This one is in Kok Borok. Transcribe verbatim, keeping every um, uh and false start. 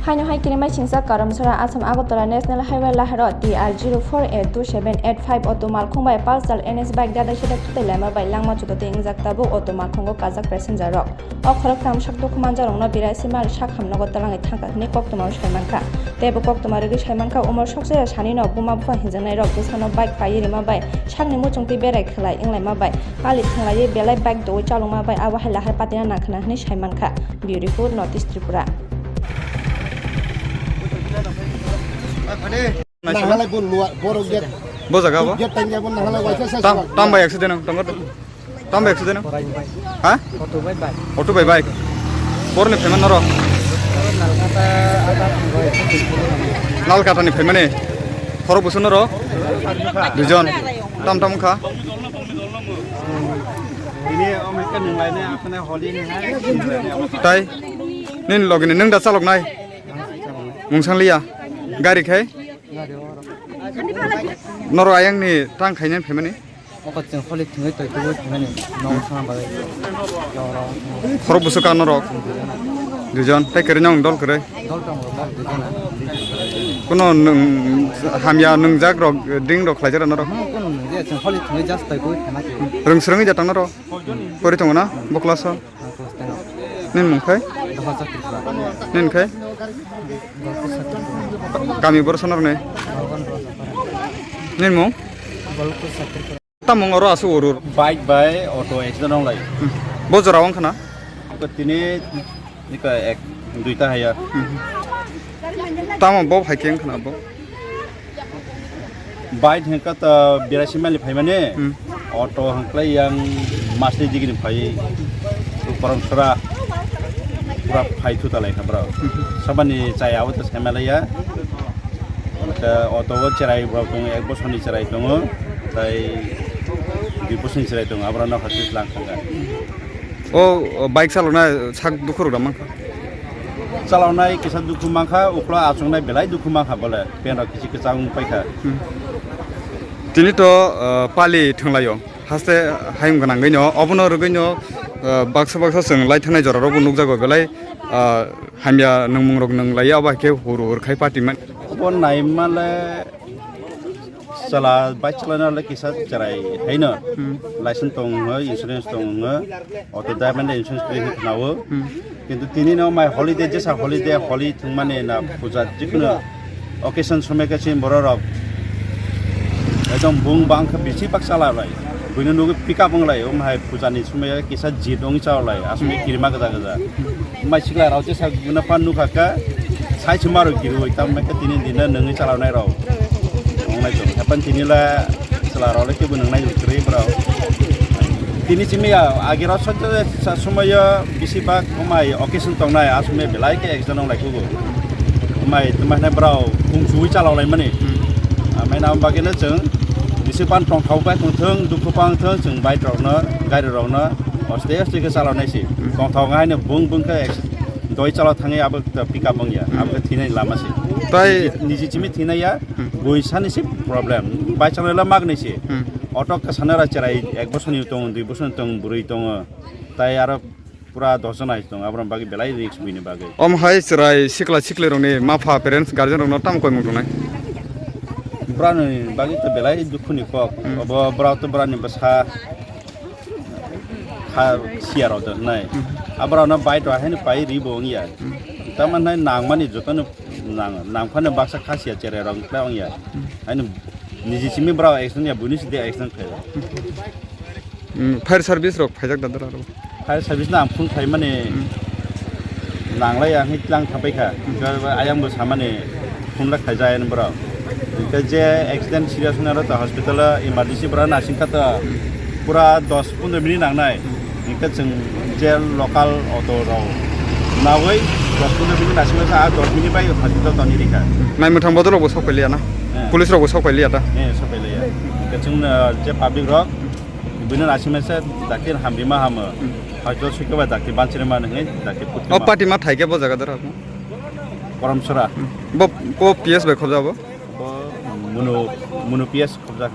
Haino hai kirimai singsa Karamsora Assam Agartala National Highway laharo T R zero four A two seven eight five auto malkhung bai Pulsar N S bike dadai sida tutai lama bai langma chuto tei wngjak tabuk auto malkhungo kajak passenger rok. O khoroktham sak dukhu manjakrokno birai sima sak hamnogo twlangwi thangkha hwnwi koktwmao sai mankha. Tei bo koktwma rwgwi sai mankha, umor sokse sanino buma bupha hinjaknairok bwsano bike paiwi rima bai sakni muchungtwi berai khwlai wnglaima bai pali thanglaiwi belai bike doui chalokma bai abo hai lahar patina nangkhwna hwnwi sai mankha. Bureau Report, North East Tripura. Naisala. Nahalai bo lua, borok get. Bo jaga bo? Get tangya bo nahalai waisa sa Tam, sa. Tam bai accident ang, tongkar. Tam bai accident ang. Ha? Auto bai bai. Auto bai bai. Bor ni payment noro. Nalkata ada bai. Nalkata ni payment ni. Khorok busu noro. Dujon. Tam tam kha. Ini om ikan yang lainnya apa nih, holi nih, ha? Tai. Nin logini nung da chalok nai. Mungsang liya. Gari khai. Noro ayang ni tang khainai phaimani. Oko chwng holi thwngwi twi tubui thwngani nong thangna bagwi. Khorok busu ka norok. Dujon tei kwrwi nong dol kwrwi. Dol tongo, dol dujon na. Kuno nwng hamya nwngjak rok, ding rok khlaijak rok norok. Hmm, kuno nwngjak, chwng holi thwngwi just twi tubui thangna. Rwng swrwngwi ja tang norok. Pori tongo na bo class o. Nini mung khai? Nini khai? Kami boro sono rwni. Nini mung? Tamung oro aswk urur. Bike bai auto accident wng lai. Hmm. Bo jora wng khna? Tini nika ek duita haya. Hmm. Tamo bo hai khe wng khna bo? Bike hwnkhe to biraisi mile phaimani, hmm, auto hwnkhe yang masni digini phai, Koromsora pura phai thuta lai kha bro. Hmm. Sabani chaya o to sai malaya. Auto o cherai rok tongo, ek bosor ni cherai tongo, tai dui bosor ni cherai tongo, abro no hati lang thangkha. O, o bike chaloknai sak dukhu rok da mankha? Chaloknai kisa dukhu mankha, ukhlo achuknai belai dukhu mankha bole, pen rok kichi kwchang paikha. Hmm. Tini to, uh, pali thwnglaio, haste hayung gwnangwi no, obono rwgwi no, uh, baksa baksa chwng lai thangnai jora rokbo nukjago belai, uh, hamya nwngmung rok nwng lai, abo hai khe hur hur khai party man. Obo naimale. Chala bike chalana le kisa cherai haino. Hmm. License tong wngwi, insurance tong wngwi, auto driver ni insurance twi hwnwi khwnawo. Hmm. Kintu tini no mai holiday, jesa holiday, holi thwngmani na puja jikunu occasion somoi khe chini borok rok ekdom bung bang khe bisi bak chala lai. Buino nugwi pick up wng lai, omo hai puja ni somoi kisa jeep wng cha lai, aswk kirima gwja gwja. Mai sikla rok jesa guna pan nukha kha, sai se maro kirui, tam mai khe tini din no nungwi chalonai rok. Wngnai tong. Hapan tini la chwla rok le kebo nungnai kwrwi bro. Tini simi ya, age rok sot sa somoi o bisi bak omai occasion tongnai, aswk belai khe accident wnglai kugo. Omai tuma hwnai bro, kung suwi chalok lai mani. Hmm. Amai na bagwi no chwng bisi pan tongthok bai tongthwng, dukhu pang thwng, chwng bike rok no, gari rok no, aste aste khe chalok nai si. Hmm. Tongthok hai no bung bung khe doi chalok thangwi abo pick up wngya, hmm, abo khe thwinai lama se. Tai niji chimi thwinai ya, hmm, bui sani se problem. Bai chalok la magni se. Hmm. Auto khe sana ra cherai ek bosor ni tong, dui bosor ni tong, bwrwi tongo. Tai aro pura dos jon hai tong, abro bagwi belai risk bini bagwi. Om hai cherai sikla sikli rokni mapha parents guardian rokno tamo koimung tongnai? Brani bagwi to belai dukhu ni kok. Hmm. Obo bwrok to brani bwsa kha siya rok do hnai. Hmm. Aborok no bai to haino pai ri bo wngya. Hmm. Tamo hnai nangmani jotono nang, nangphano baksa kha siya cherai rok wngya. Hmm. Haino niji simi bwrok accident ya buini side accident khlai. Hmm. Hmm, fire service rok phaijak da dara rok? Fire service no ang phone khlai mani, hmm, nanglai ya hwnwi tlang thapai kha. Hwnkhe ayang bo samani phone rok khaijak ani borok. Hwnkhe je accident serious wngya aro ta hospital o emergency bwrok naising kha ta pura dos pondro minute nangnai. Hwnkhe chwng je local auto rok nawi dos pondro minute naising kha, a dos minute bai hospital toni rikha. Naimwthang bodol rok bo sok pailiya na? Eh. Police rok bo sok pailiya ta? Eh, sok pailiya. Hwnkhe chwng, uh, je public rok bini naisingmani se dakti hamrima hamo. Hmm. Hoito suikiba dakti banchirima hwnwi dakti puti. O party ma thaike bo jaga dara mo? Koromsora. Hmm. Bo, bo P S bai khobja bo? Bo Munu, Munu P S khobja.